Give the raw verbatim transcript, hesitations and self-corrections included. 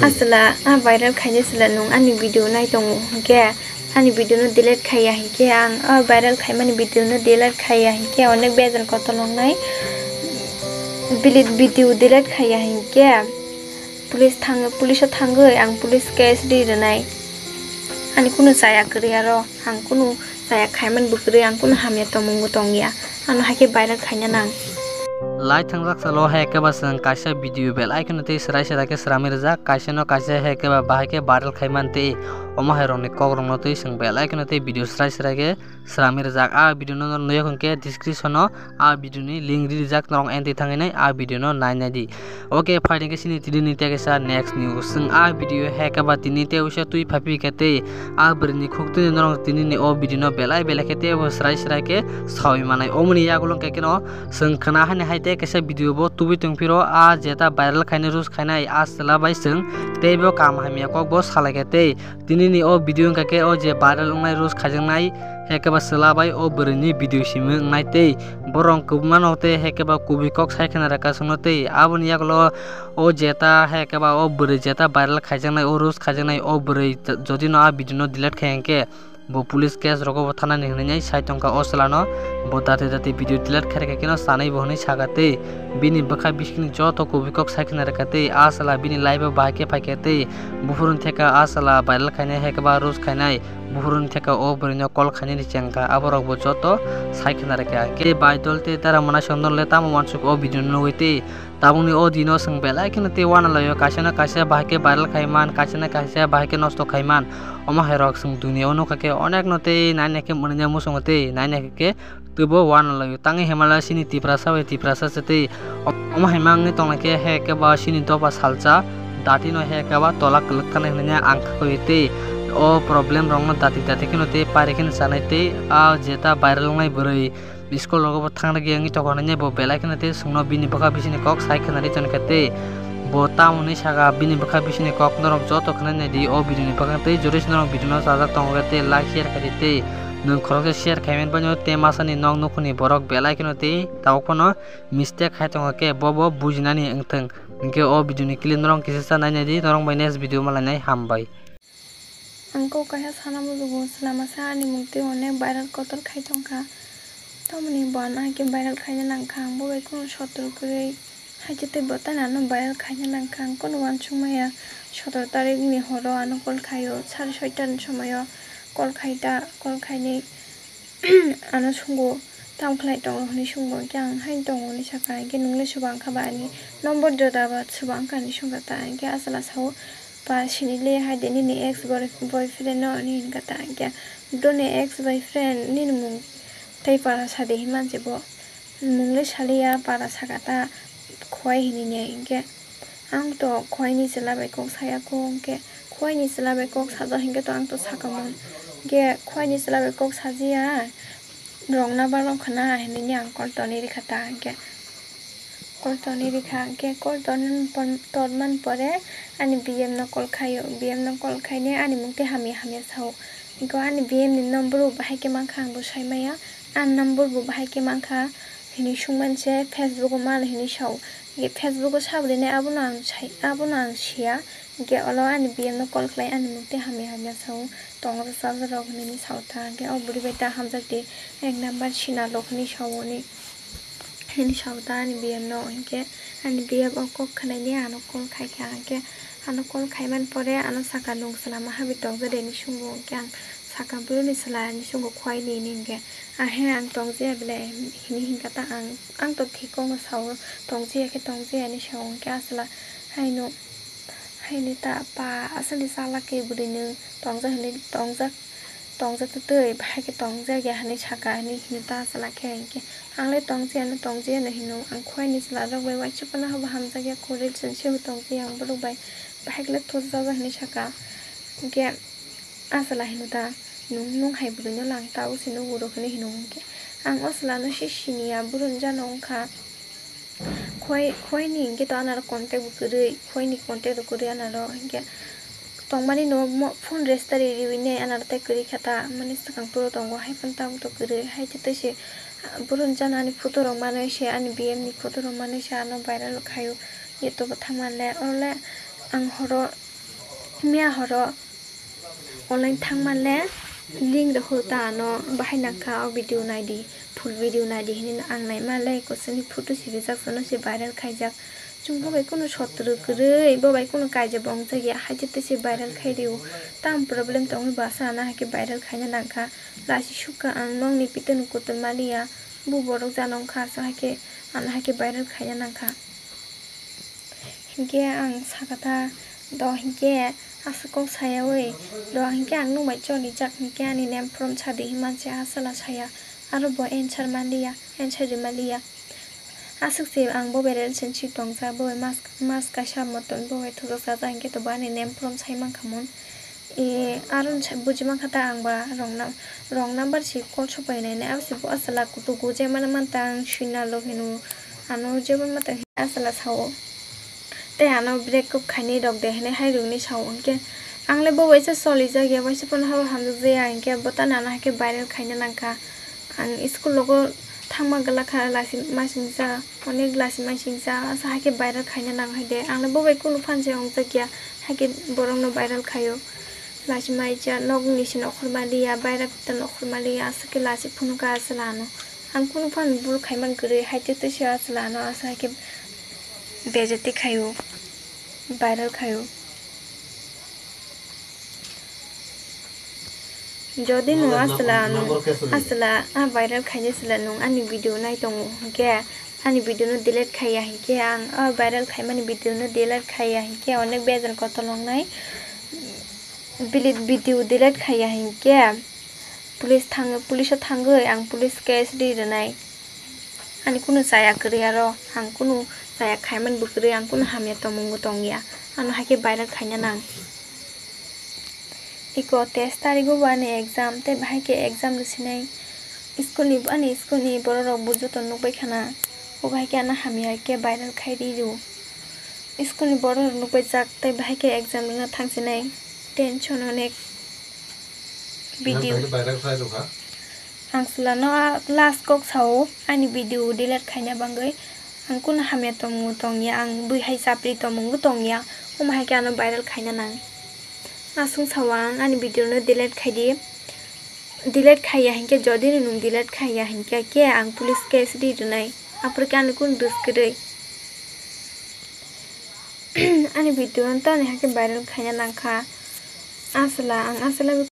Aswla, a viral khainai chwla nwng ani video nai tongo hinkhe, ani video no delete khaiya hinkhe, ang a viral khaimani video no delete khaiya hinkhe, onek bejal kotor wngnai. Delete video delete khaiya hinkhe, police thang, police o thangwi ang police case ri rwnai. Ani kunu chaya kwrwi aro, ang kunu chaya khaiman bwkrwi, ang kunu hamya tongmung bo tongya. Ano haikhe viral khaina nang. Lai thangjak salo hai khe ba chwng kaisa video belai kheno tei swrai swrai khe srami rijak, kaisa no kaisa hai khe ba bahai khe viral khaiman tei omo hai rokni kok rokno tei chwng belai kheno tei video swrai swrai khe srami rijak. A video no nugwi khe description o a video ni link ri rijak, norok entwi thangwi nai a video no nai nai di. Oke, phaidi khe chini tini ni tei kaisa next news. Chwng a video hai khe ba tini tei uaisa twi phai phi khe tei a bwrwi ni khuk twi norok tini ni o video no belai belai khe tei bo swrai swrai khe sawi manai. Omoni yagulo khe kheno chwng khna hani hai tei kaisa video bo tubui tong phiro, a jeta viral khainai, roast khainai a chwla bai chwng tei bo kam hamya kok bo salai khe tei tini ni o video wngkha khe o je viral wngnai, roast khaijaknai, hai khe ba chwla bai o bwrwi ni video simi wngnai tei borok kwbangma no tei hai khe ba kubui kok sai khna rwkha chwngno tei aboni yagulo o jeta hai khe ba o bwrwi jeta viral khaijaknai, o roast khaijaknai o bwrwi jodi no a video no delete khai hinkhe bo police case rogo bo thanani hinwi sai tongkha o chwla no. Bo dati dati video delete khai rwkha kheno sanai bo hinwi saka tei bini bwkha bisingni joto kubui kok sai khna rwkha tei a chwla bini life o bahai khe phaikha tei buphuruni theka a chwla viral khainai hai khe ba roast khainai, buphuruni theka o bwrwino call khainani chengkha, aborok bo joto sai khna rwkha. Khe bai dol tei dara mwnai sondon le tamo uansuk o video no nugwi tei tabukni o dino chwng belai kheno tei uanalaio, kaisa no kaisa bahai khe viral khaiman, kaisa no kaisa bahai khe nosto khaiman. Omo hai rok chwng duniya o nukha khe onek no tei naina khe mwnwina muchungo tei naina khe teibo uanalaio. Tangwi himala chini Tiprasa bai Tiprasa se tei omo hai mangni tongnai khe hai khe ba chini doba salsa dati no hai khe ba tola kwlwk thani hinwi ang khawi tei o problem rok no dati dati kheno tei pari kheno chanai tei a jeta viral wngnai bwrwi. School rogo bo thang rwgwi wngwi tongkha hinwi bo belai kheno tei chwngno bini bwkha bisingni kok sai khwnarwi tongkha tei bo tamoni saka bini bwkha bisingni kok norok joto khwnai naidi o video ni bwkhak tei jori se norok video no chajak tongo khe tei like share khaidi tei nwng khoroksa share khaimani bagwi tei masani nok nukhungni borok belai kheno tei tabuk phano mistake khai tongkha khe bo bo bujinani wngthwng hinkhe o video ni clip norok kisa sa nai naidi norok bai next video malainai hambai. Ang kok kaisa sana mujugo, chwla masa ani mung twi onek viral kotor khai tongkha. Tamoni bo ano hai khe viral khaina nangkha, ang bo bai kunu sotor kwrwi. Hai khe tei bo tani ano viral khaina nangkha, ang kunu uansuk maya. Sotor tarikni horo ano call khaio, sare soita ni somoio call khai ta, call khainwi ano sungo, "Tamo khlai tongo?" hwnwi sungo. Hinkhe ang, "Haino tongo," hwnwi sakha. Hinkhe, "Nwng le swbang kha ba ani number joda ba swbang kha?" hwnwi swngkha ta. Hinkhe a chwla sao, "Pa, sini le hai de nini ex boyfriend no," hwnwi hinkha ta. Hinkhe, "Bro ni ex boyfriend nini mung tei para sa de," hinmani se bo. "Mung le saliya, para sakha ta, Khwai hinwi ni." Hinkhe, "Ang to Khwai ni chwla bai kok saya kho," hinkhe, "Khwai ni chwla bai kok sajak hinkhe to ang to sakha mun." Hinkhe, "Khwai ni chwla bai kok sajiya, rwngna ba rwngkha na," hinwi ni ang call tonwi rikha ta. Hinkhe, call tonwi rikha, hinkhe call ton-, ton-, tonmani pore ani B M no call khaio, B M no call khainai ani mung tei hamya hamya sao. Hinkhe ani B M ni number bo bahai khe mankha, ang bo sai maya, ani number bo bahai khe mankha. Hini sungmani se Facebook o mano hini sao. Hinkhe Facebook o sabo de ne abono ang sai, abono ang siya. Hinkhe olo ani B M no call khlai ani mung tei hamya hamya sao. Tongo chajak rok hinwi sao ta. Hinkhe o bwrwi bai ta hamjak di, ek number sina rok hinwi sao ni. Hinwi sao ta ani B M no. Hinkhe ani B M o kok khwnai ni ano call khai kha. Hinkhe ano call khaimani pore ano saka, "Nwng chwla ma habi tongja de?" hinwi sungo. Hinkhe ang saka, "Bro ni chwla," hinwi sungo, "Khwai ni?" hinwi hinkhe. "Ahe, ang tongjiya belai," hinwi hinkha ta ang, "Ang to thik kok no sao, tongjiya khe tongjiya," hinwi sao. Hinkhe a chwla, "Haino, haino ta pa, aswkni chalak khe bwrwi nwng tongjak hinwi tongjak, tongjak twi twi, bahai khe tongjak ya," hinwi sakha, hinwi hino ta a chwla khe. Hinkhe ang le tongjiya no, tongjiya no hino, "Ang Khwai ni chwla rok bai uaisa phano habo hamjak ya, kho relationship o tongjiya ang borok bai, bahai khe le thujajak," hinwi sakha. Hinkhe a chwla hino ta, "Nwng, nwng hai bwrwi no lang ta, o se nugo rok," hinwi hino. Hinkhe ang o chwla no se siniya, bwrwi no jano wngkha. Khwai, Khwai ni hinkhe to anaro contact bo kwrwi, Khwai ni contact rok kwrwi anaro hinkhe tongmani no mo-, phone restart riwi nai anaro tei kwrwi kha ta, mani swkang phuru tongo, hai phano tabuk to kwrwi, hai khe tei se, ah, bwrwi no jano ani photo rok manwi se, ani B M ni photo rok manwi se ano viral khaio, YouTube o thangmani le, oro le Ang horo, miya horo online thangmale link rwkho ta ano, bahai nangkha o video naidi, full video naidi hinwi ang naimale kosini photo se rijak, sono se viral khaijak. Chwng bo bai kunu sotro kwrwi, bo bai kunu kaijabo wngjakya, haikhe tei se viral khai rio. Tam problem tongwi bo asa ano haikhe viral khaina nangkha. Lasi sukha ang nokni pitani kutul maliya, bo borok jana wngkha, asa haikhe ano haikhe viral khaina nangkha. Hinkhe ang sakha ta, do hinkhe aswk kok sayawi, do hinkhe ang nwng bai cholijak hinkhe ani name from sadi hinmani se aswla saya, aro bo answer manliya, answer rwmaliya. Aswk se ang bo bai relationship tongjak, bo bai mas, mas kaisa motom bo bai thujak sajak hinkhe to bo ani name from sai mankha mun. E, aro sa-, buji mankha ta ang ba wrong num-, wrong number se call sopai nai nai, abo se bo aswla kutugo je mano mantang swina log hino, ano jebo mantang aswla sao. Tei ano break up khainai rok de hinwi hai rwgwi sao, hinkhe ang le bo bai se solijak ya, bai se phano habo hamjak jaya, hinkhe bo tano ano haikhe viral khaina nangkha. Ang school logo thangma glak kha, lasi masingcha, onek lasi masingcha, asa haikhe viral khaina nang hai de. Ang no bo bai kunu phan se wngjak ya, haikhe borok no viral khaio. Lasi maija, nokni se nokhor maliya, baira khe nokhor maliya, asa khe lasi phunukha aswla ano. Ang kunu phan bul khaima kwrwi, haite tei se aswla ano, asa haikhe bejati khaio, viral khaio. Jodi nwng aswla nwng aswla a viral khainai swla nwng ani video nai tongo hinkhe ani video no delete khaiya hinkhe ang a viral khaimani video no delete khaiya hinkhe onek bejal kotor wngnai. Delete video delete khaiya hinkhe police thang, police o thangwi ang police case ri rwnai. Ani kunu chaya kwrwi aro, ang kunu chaya khaimani bo kwrwi, ang kunu hamya tongmung bo tongya, ano haikhe viral khaina nang. Iko teis tarigo bo ani exam, tei bahai khe exam rwsinai school ni, ani school ni borok rok bo joto nukbai khana, o bahai khe ano hamya khe viral khai ri rw. School ni borok rok nukbaijak tei bahai khe exam rwna thangsinai, tension onek video. Ang swlano a last kok sao ani video delete khaina bagwi. Ang kunu hamya tongmung tongya, ang bui hai chapri tongmung bo tongya, omo hai khe ano viral khaina nang. Aswng sao ang ani video no delete khai di. Delete khaiya hinkhe, jodi nwng delete khaiya hinkhe khe ang police case ri rwnai. Aphuru khe ani kunu dos kwrwi. Ani video no tamni hai khe viral khaina nangkha. Aswla, ang aswla.